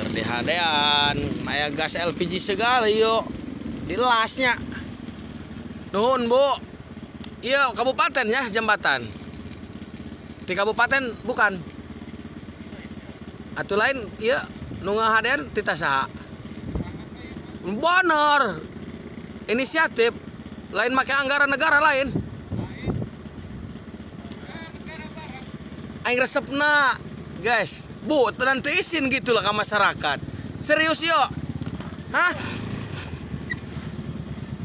Di hadean, maya gas LPG segala yuk. Dilasnya. Nuhun, Bu. Iya, kabupaten ya jembatan. Di kabupaten bukan. Atau lain iya nu ngahadean tita saha. Bener. Inisiatif lain make anggaran negara lain. Aing resepna, guys. Bu, nanti izin gitulah ke masyarakat. Serius yuk. Hah?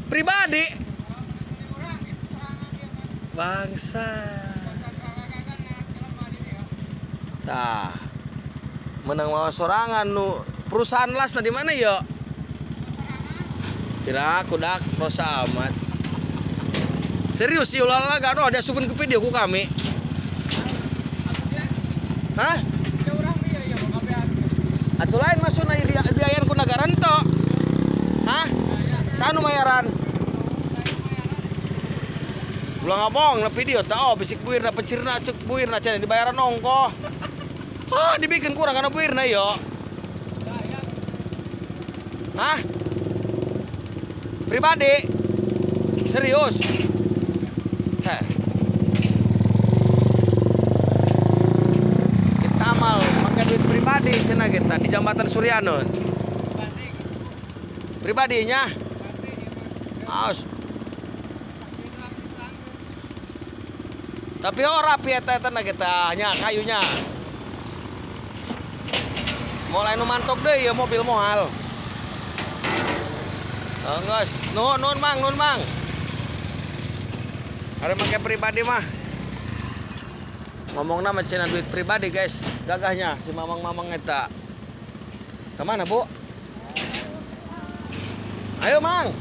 Pribadi. Bangsa. Tah. Menang mawa sorangan nu perusahaan las di mana yo? Kira kudak rosa amat. Serius sih ulah laga no ada subun ke video ku kami. Hah? Atuh lain maksudna biayaan ku negara ento. Hah? Sanu mayaran. Ulah ngabong na video tah oh bisik buirna pencirna cek buirna cenah dibayaran ongkoh. Ah, dibikin kurang karena buirna yo. Hah? Pribadi. Serius. Heh. Kita mal pakai duit pribadi cenah kita di jembatan Suryano. Pribadinya. Aos. Tapi oh rapi eta eta kita nya kayunya. Mulai nu mantok deh ya mobil moal. Enggeus, nuhun nuhun Mang, nuhun Mang. Ari make pribadi mah. Ngomongna mah cenah duit pribadi, guys. Gagahnya si mamang-mamang eta. Kemana, Bu? Ayo, Mang.